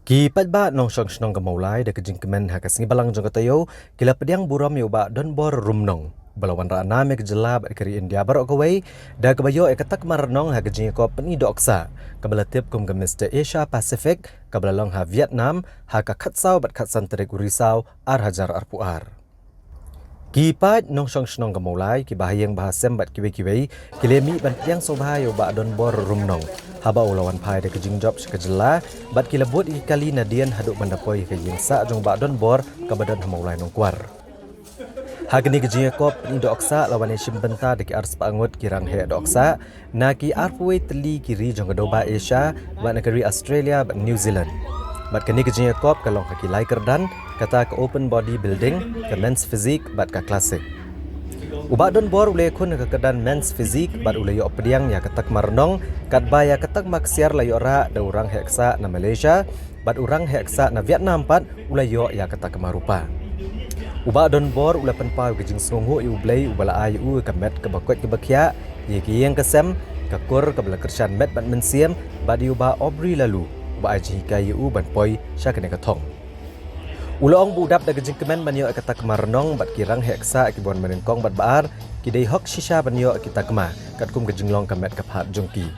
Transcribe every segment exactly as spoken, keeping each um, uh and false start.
Ki paidbah nongshong shnong ka Mawlai da ka jingkmen ha ka sngi Balang jong ka taïew ki la pdiang burom ïa u Bah Donbor Rumnong ba la wanrah nam ïa ka jylla bad ka ri India baroh kawei da kaba ïoh ïa ka takma rnong ha ka jingïakop pyni dohksah kaba la tip kum ka Mister Asia Pacific kaba la long ha Vietnam ha ka khatsaw bad khatsan tarik u Risaw ar hajar arphew ar. Ki paid nongshong shnong ka Mawlai, ki bahaïing bahasem bad kiwei kiwei ki la mih ban pdiang sngewbha ïa u Bah Donbor Rumnong haba u la wan phai da ka jingjop sha ka jylla bad ki la bud ïa ki kali nadien haduh ban da poi ïa ka ïing sah jong u Bah Donbor kaba don ha Mawlai Nongkwar. Ha kane ka jingïakop pyni dohksah la wan ïashim bynta da ki arspah ngut ki rangheh dohksah na ki arphew tylli ki ri jong ka dewbah Asia bad na ka ri Australia bad New Zealand. Bad kane ka jingïakop ka long ha ki lai kyrdan, kata ka open body building, ka men's physique bad ka classic. U Bah Donbor u la ïakhun ha ka kyrdan men's physique bad u la ïoh pdiang ïa ka takma rnong katba ïa ka takma ksiar la ïoh rah da u rangheh ksah na Malaysia bad u rangheh ksah na Vietnam pat u la ïoh ïa ka takma rupa. U Bah Donbor u la pynpaw ïa ka jingsngewbha ïa U Blei uba la ai ïa u ïa ka met kaba koit kaba khiah, ïa ka ïing ka sem, ka kur kaba la kyrshan met bad mynsiem bad ïa u Bah Aubrey Laloo uba ai jinghikai ïa u ban poi sha kane ka thong. U la ong ba u dap da ka jingkmen ban ïoh ïa ka takma rnong bad ki rangheh ksah kiba wan banyngkong bad ba ar ki dei hok shisha ban ïoh ïa ki takma katkum ka jinglong ka met ka phad jong ki.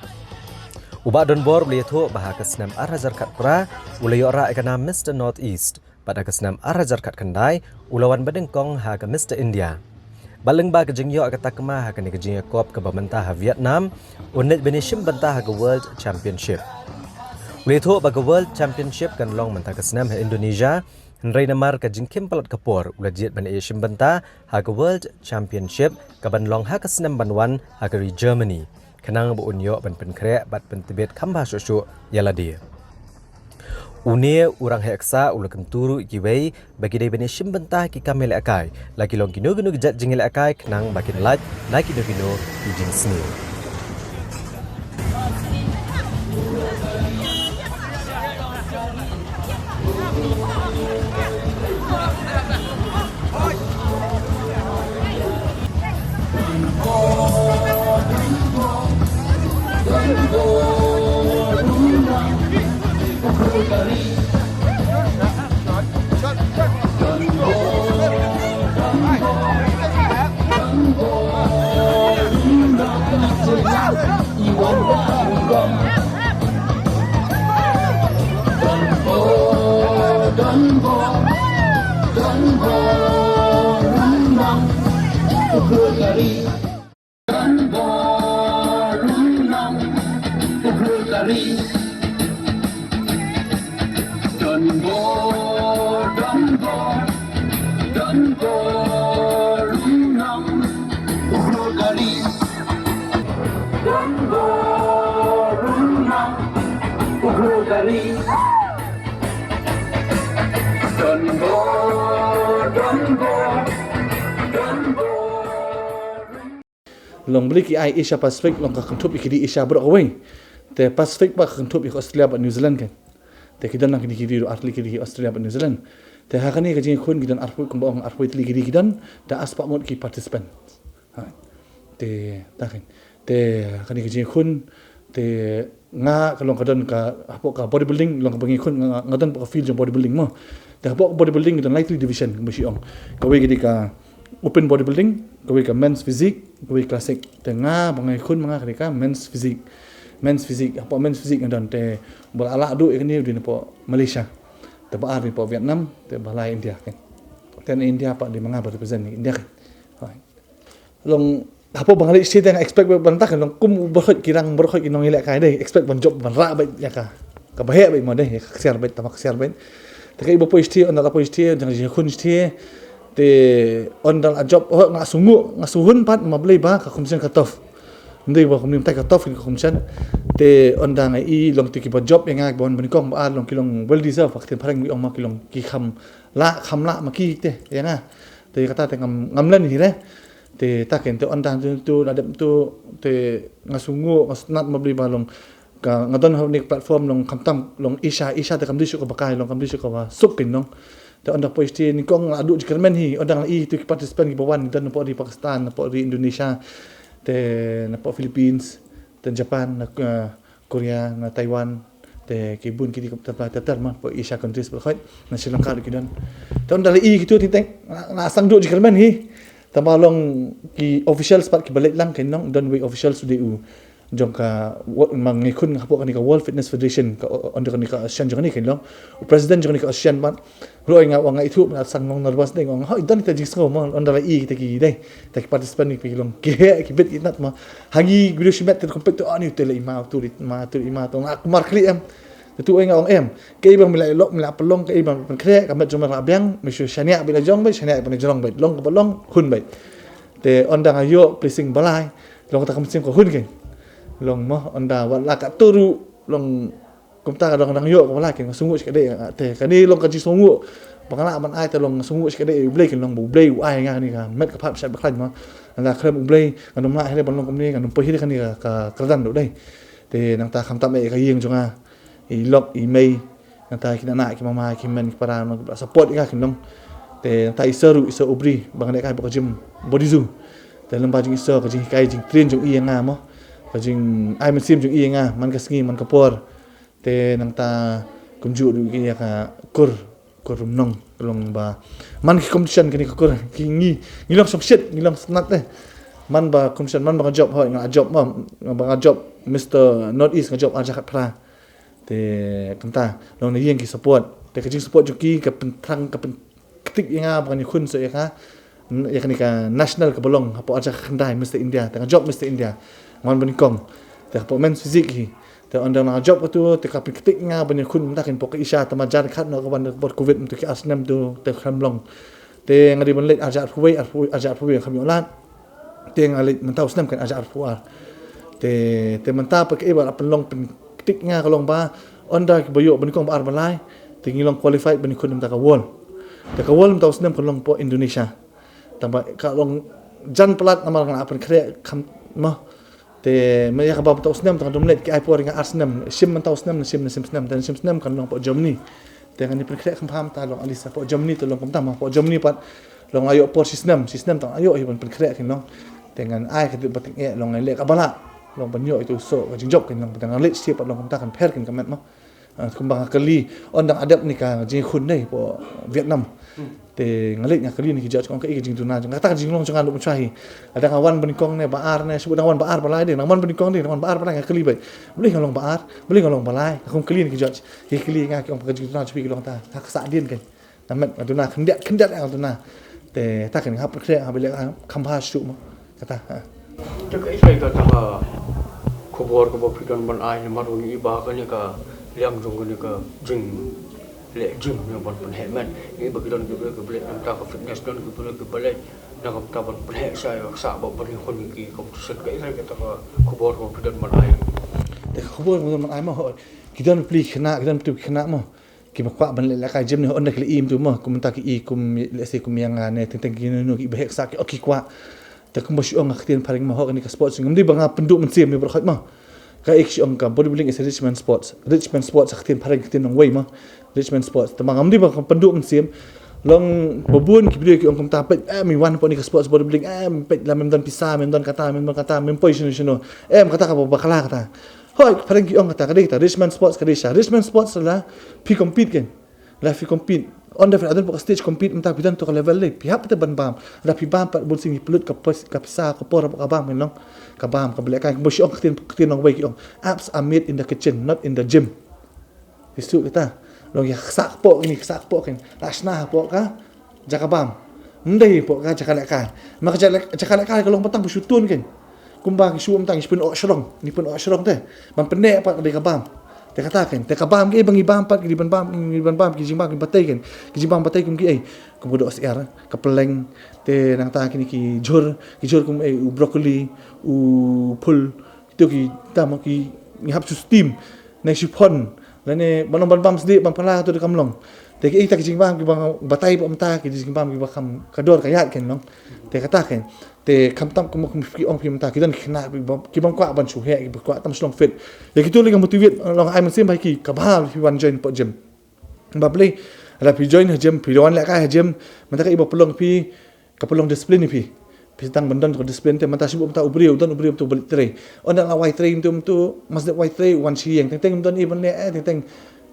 U Bah Donbor u la ïathuh ba ha ka snem ar hajar khatphra u la ïoh rah ïa ka nam Mister North East bad ha ka snem ar hajar khatkhyndai u la wan banyngkong ha ka Mister India. Bad lyngba ka jingïoh ïa ka takma ha kane ka jingïakop kaba mynta ha Vietnam, un leit ban ïashim bynta ha ka World Championship. U la ïathuh ba ka World Championship kan long mynta ka snem ha Indonesia, hynrei namar ka jingkhim palat ka por u la jied ban ïashim bynta ha ka World Championship kaban long ha ka snem ban wan ha ka ri Germany, khnang ba un ïoh ban pynkhreh bad pyntbit kham bha shuh shuh ïa lade. Une u rangheh ksah u la kyntu ruh ïa kiwei ba ki dei ban ïashim bynta ha ki kam ïalehkai, la ki long kino kino ki jait jingïalehkai, khnang ba kin lait na kino kino ki jingsniew. Long bli ki ai Asia Pacific long ka kynthup ïa ki ri Asia baroh kawei. Te Pacific ba ka kynthup ïa ka Australia bad New Zealand kan. Te ki don lang kine ki ri, ar tylli ki ri Australia bad New Zealand. Te ha kane ka jingïakhun ki don arphew, kumba ong arphew tylli ki ri ki don, te arspah ngut ki participant. Ha. Te ta kan. Te ha kane ka jingïakhun te nga ka long ka don ka hapoh ka bodybuilding, long kaba ngi khun nga, nga don hapoh ka field jong bodybuilding mo. Te hapoh bodybuilding ki don lai tylli division kumba shu ong. Kawei ka dei ka open bodybuilding, kawei ka men's physique, kawei classic. Te nga ba nga khun ma nga ka dei ka men's physique. Men's physique, hapoh men's physique nga don te ba la lah duh ïa kane u dei napoh Malaysia. Te ba ar dei napoh Vietnam, te ba lai India kan. Te na India pat dei ma nga ba represent India kan. Hooid. Long hapoh ba nga leit shatei te nga expect beit ban tak, long kum u baroh ki rang, baroh ki nongïalehkai dei expect ban jop ban rah beit ïa ka, kaba heh beit mo dei, ïa ka ksiar beit, tang ba ksiar beit. Te kaei ba poi shatei, ynda la poi shatei, ynda jingïakhun shatei, te ynda la jop, oh, nga sngew, nga sngew hun pat, ma balei ba ka competition ka tough. Ym dei ba kumne mynta ka tough ka competition. Te ynda nga i long te kiba jop ïa nga, kiba wan banyngkong ba ar long ki long well deserved, ba ka ktien phareng ba ong ma ki long ki kham lah, kham lah ma ki te ïa nga. Te kata te ngam, ngam len hi re. Te ta kan te ynda tu, tu la dep tu, te nga sngew, nga sngewtynnat ma balei ba long ka, nga don ha une u platform long khamtam long Asia, Asia te kam dei shuh kaba kai, long kam dei shuh kaba suk kan long. Te ynda poi shatei nyngkong la duh jingkyrmen hi, ynda nga i tu ki participant kiba wan, don napoh ri Pakistan, napoh ri Indonesia, te napoh Philippines, te Japan, na, eh, Korea, na Taiwan, Te ki bun ki dei kumta ter ter ma, hapoh Asia countries baroh khoit, na Sri Lanka ruh ki don. Te ynda la i kito te teng, nga, nga sdang duh jingkyrmen hi. Tangba long ki officials pat kiba leit lang kein long, don uwei u official u dei u jong ka wo-, ma ngi khun hapoh kane ka World Fitness Federation, ka o-, ynda kane ka ASEAN jong kane kein long. U president jong kane ka ASEAN pat. Ruh nga ong nga ithuh, nga sdang long nervous dei, nga ong, hooid, don ita jingsngew ma, ynda la i kita ki dei. Kita ki participant ki long ki heh, ki bit ki nat ma. Ha ngi video shimet te compete to, ani te la i ma, tu la i ma, tu la i ma, to nga kumar khlieh em. Te tu nga ong em. Kaei ba me la lok, me la pynlong, kaei ba me pynkhreh, ka met jong me la biang, me shu shaniah beit la jrong beit, shaniah beit la jrong beit, long kaba long, hun beit. Te ynda nga ïoh placing ba lai, long kata ka mynsiem ka hun kein. Long mo, ynda wat la kato ruh, long kumta ka dang, dang ïoh kaba lai kein, nga sngewnguh shikatdei, te kane long ka jingsngewnguh ba nga lah ban ai, te long nga sngewnguh shikatdei ïa U Blei kein, long ba U Blei u ai nga kane ka met ka phad ba shait ba khlaiñ mo. Ynda khlem U Blei ngan ym lah hi ban long kumne, ngan ym poi hi kane ka, ka kyrdan ruh dei. Te nangta khamtam eh ka ïing jong nga, i lok, i mei, nangta ki nana, ki mama, ki hynmen, ki para, nong, ki ba support ïa nga kein long. Te nangta i sir ruh, i sir Ubri, ba nga lehkai hapoh ka gym Body Zoo. Te lyngba jong i sir, ka jinghikai, jingtrain jong i ïa nga mo, ka jingai mynsiem jong i ïa nga man ka sngi man ka por. Te nangta kumjuh ruh ïa ka kur, kur Mnong, long ba man ki competition kane ka kur, ki ngi, ngi long shongshit, ngi long snat eh. Man ba competition, man ba nga jop, hooid, nga jop ma, ba nga jop Mister North East, nga jop arhajar khatphra. Te kumta, long na ïing ki support. Te ka jingsupport jong ki ka pynthrang, ka pyn ktik ïa nga ba ngan ïakhun shuh ïa ka, ïa kane ka national kaba long hapoh arhajar khyndai, Mister India, te nga jop Mister India. Nga wan banyngkong. Te hapoh men's physique hi. Te ynda nga jop katu, te ka pynktik ïa nga ban ïakhun mynta kein hapoh ka Asia, te ma jar khat noh ka wan ka por covid, mynta ki ar snem tu te khlem long. Te nga dei ban leit arhajar arphew wei, arphew, arhajar arphew wei khlem ïoh lad. Te nga leit mynta u snem kein arhajar arphew ar. Te, te mynta pat kaei ba la pynlong pynktik ïa nga ka long ba ynda kiba ïoh banyngkong ba ar ba lai, te ngi long qualified ban ïakhun mynta ka world. Te ka world mynta u snem ka long hapoh Indonesia. Tangba ka long jan palat namar nga la pynkhreh kham mo. Te mynta ïa kaba mynta u snem te nga dum leit, ki ai por ïa nga ar snem. Shim mynta u snem, shim, shim snem, te shim snem kan long hapoh Germany. Te ngan ïa pynkhreh kham bha mynta long, at least hapoh Germany te long kumta mo, hapoh Germany pat long nga ïoh por shi snem, shi snem tang nga ïoh hi ban pynkhreh kein long. Te ngan ai ka dei ba tyngeh long ngan leh kaba lah, long ban ïoh ïa uto u soh ka jingjop kein long, te ngan leit sha pat long kumta kan pher kein ka met mo. Ah, kumba nga kylli, ynda nga dep ne ka jingïakhun ne hapoh Vietnam. Te nga leit nga kylli ne ki judge, ong kaei ka jingduna jong nga, kata ka jinglong jong nga ruh mynshuwa hi. Lada nga wan banyngkong ne ba ar ne, shu nga wan ba ar ba lai de, nga wan banyngkong de, nga wan ba ar ba lai, nga kylli beit. Balei nga long ba ar, balei nga long ba lai, nga kum kylli ne ki judge. Ki kylli nga, ki ong ka jingduna jong phi ka long kata, ha ka sah dien kein. Nga met nga duna khyndiat khyndiat nga duna. Te kata kein nga hap pynkhreh, hap leh kham bha shuh mo. Kata, ha. Te kaei kata ka khubor kaba phi don ban ai namar ngi i ba kane ka liang jong kane ka jingleh gym ne ban pynheh met. Ngi ba ki don ki briew kiba leh na ka bynta ka fitness, don ki briew kiba leh na ka bynta ban pynheh sha ïa ka sah ba ban ïakhun ïa ki competition. Kaei kata ka khubor kaba phi don ban ai? Te ka khubor kaba don ban ai mo, hooid. Ki don pli khynnah, ki don pli khynnah mo. Kiba kwah ban leh lehkai gym ne, ynda ki la im tu mo, kum mynta ki i kum, let's say kum ïa nga ne, teng teng ki nunu ki ba heh sah ki, oh ki kwah. Te kumba shu ong ha ka ktien phareng mo, hooid kane ka sports ngam dei ba nga pynduh mynsiem ïa baroh khoit mo. Kaei ki shu ong ka bodybuilding is a rich man sports. Rich man sports ha ka ktien phareng, ka ktien nongwei mo. Rich man sports. Te ma ngam dei ba nga pynduh mynsiem. Long ba bun ki briew ki ong kumta, peit, em, i wan hapoh kane ka sports bodybuilding, em, peit, la mem don pisa, mem don kata, mem don kata, mem poi shano shano. Em, kata kaba bakla kata. Hooid, phareng ki ong kata, ka dei kata, rich man sports, ka dei shisha. Rich man sports la phi compete kein. La phi compete. Ynda phi la don hapoh ka stage compete, mynta phi don hapoh ka level lei, phi hap te ban bam. La phi bam pat bun sien ngi pynlut ka pis-, ka pisa, ka por hapoh ka bam kein long. Ka bam, kaba lehkai, kumba shu ong ka ktien, ka ktien nongwei ki ong, "Abs are made in the kitchen, not in the gym." Phi shu kata. Long ïa ka sah kpoh kein, ka sah kpoh kein. La shna hapoh ka jaka bam. Ym dei hapoh ka jaka lehkai. Ma ka jaka leh-, jaka lehkai ka long ba tang ba shu tun kein. Kumba ki shu ym tang, ngi pyn-oh shrong, ngi pyn-oh shrong te. Ban pynneh pat ka dei ka bam. Te kata kein, te ka bam kiei ba ngi bam pat, ki dei ban bam, ngi ban bam ki jingbam ki batai kein. Ki jingbam batai kum kiei. Kum ka dohsyiar, ka pylleng, te nangta kine ki jhur, ki jhur kum ei, u broccoli, u phul, kito ki, tang mo, ki, ngi hap shu steam, ne chiffon, lane ban long ban bam sdieh, ban pala, to da kam long. Te ki, ita ki jingbam kiba batai bha mynta, ki jingbam kiba kham ka dor ka ïaid kein long. Te kata kein. Te khamtam kum, kum ki ong phi mynta, ki don ki khynnah kiba, kiba kwah ban shu heh, kiba kwah tam shu long fit. Ïa kito lei nga motivate, long ai mynsiem ba ïa ki, kaba bha phi wan join hapoh gym. Ba balei, lada phi join ha gym, phi wan lehkai ha gym, mynta kaei ba pynlong phi, ka pynlong discipline ïa phi. Phi tang ban don ka discipline te, mynta shu buh mynta u briew, don u briew mynta u ba leit trei. Ynda la wai trei mynta, mynta mas dep wai trei, wan shi ïing. Teng teng don i ban leh, eh, teng teng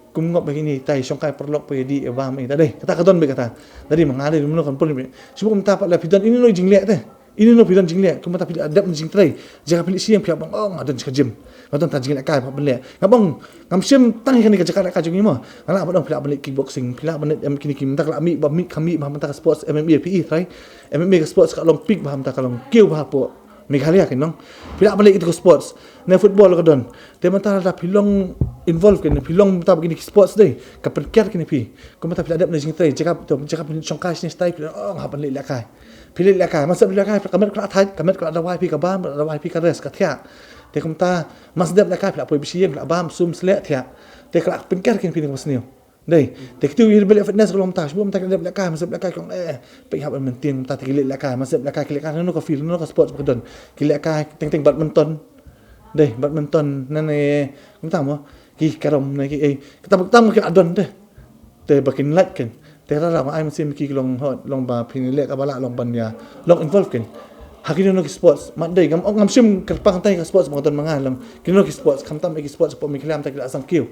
kum ngop ba kine, tai shongkai paralok pa ïa dih ïa bam, eh, ta dei. Kata ka don beit kata. Ta dei ma nga dei, mynno kan pun beit. Shu buh mynta pat la phi don ine ino i jingleh te. Ine ino phi don jingleh, kum mynta phi la dep na jingtrei. Jaka phi leit shi ïing phi hap ban ong, nga don sha ka gym. Nga don tang jingleh kai phi hap ban leh. Nga ong, ngam shym tang ïa kane ka jaka leh kai jong ngi mo. Nga lah ban ong phi lah ban leh kickboxing, phi lah ban leh, em, kine ki mynta ka la mih ba mih ka mih ba mynta ka sports M M A phi i trai. M M A ka sports ka long peak ba mynta ka long kiew ba hapoh Meghalaya kin long. Phi lah ban leh itu ka sports. Ne football ka don. Te mynta lada phi long involve kin, phi long mynta ba kine ki sports dei. Ka pynker kine phi. Kum mynta phi la dep na jingtrei, jaka to, jaka phi shongkai shane shatai phi, oh, nga hap ban leh lehkai. Phi leh lehkai, mynstep lehkai, ka met ka la thait, ka met ka la dawai phi ka bam, la dawai phi ka rest, ka thiah. Te kumta, mynstep lehkai phi la poi bishi ïing, phi la bam, sum, sleh, thiah. Te ka la pynker kin phi na ka basniew. Dei, te kitu i ba leh fitness ka long mynta, shu buh mynta ki la dep lehkai, mynstep lehkai ki ong, eh, phi hap ban maintain mynta te ki leh lehkai, mynstep lehkai ki lehkai, no ka field, no ka sports ba ka don. Ki lehkai, teng teng badminton. Dei, badminton, nane, kumta mo, ki carrom, ne ki, eh, kata, kata mo ki la don, dei. Te ba kin lait kin. Te ra ra ma ai mynsiem ki long hot, long ba phin leh kaba lah long ban ïa, long involve kin. Ha kino kino ki sports, mat dei, ngam, ngam shym kyrpang tang ïa ka sports ba nga don ma nga long. Kino kino ki sports, khamtam ïa ki sports, pom ïa ki lam ta ki la sang kiew.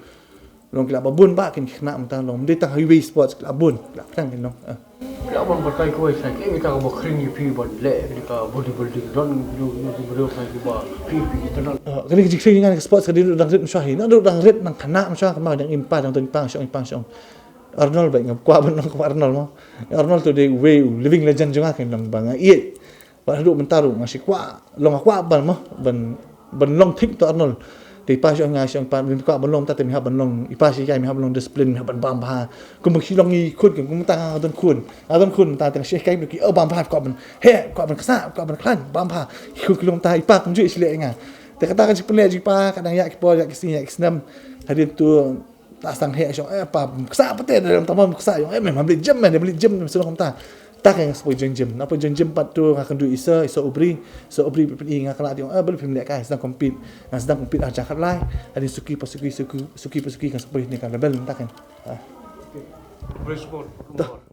Long ki la ba bun ba kin khynnah mynta long. Dei tang highway sports ki la bun, ki la khynnah kin long. Ah. Ki la ban batai ko sa ki, kita ka ba khring ïa phi ban leh, kita ka bodybuilding don, don, don, don, don, sa ki ba phi, phi, kita don. Ah, kane ka jingkhring ngan ka sports ka dei dang rit mynshuwa hi. Na dang rit nang khynnah mynshuwa, khynnah dang im pa, dang don pa, shong im pa, shong. Arnold ba nga kwah ban long kum Arnold mo. Arnold tu dei uwei u living legend jong nga, kin long ba nga ïeit. Ba haduh mynta ruh nga shu kwah, long nga kwah ban mo, ban, ban long thik to Arnold. Te i pa shu nga shu pa, ban kwah ban long ta te mi hap ban long, i pa shu ïa mi hap ban long discipline, mi hap ban bam bha. Kum ba ki long i khun, kum mynta nga don khun. Nga don khun mynta te nga shu kai ki, oh, bam bha, kwah ban, he, kwah ban ksa, kwah ban khlaiñ, bam bha. Ki khun ki long ta, i pa kumjuh i shu leh ïa nga. Te kata ka jingpynleh jong i pa, ka dang ïa ki por, ïa ki sngi, ïa ki snem. Hadien tu, ta sdang heh shong, eh, pa, ksa pat te, dalam taman ksa, eh, mem, beli gym, mem, beli gym, mem, sdang kumta. Ta ka nga sa poi join gym, na poi join gym pat tu, nga kynduh i sir, i sir Ubri, sir Ubri pyn i nga kala, eh, beli phi lehkai, sdang compete, nga sdang compete hajar khatlai, hadien suki pa suki, suki, suki pa suki, nga sa poi ne ka level mynta kan. Ah. Beli support. Dah.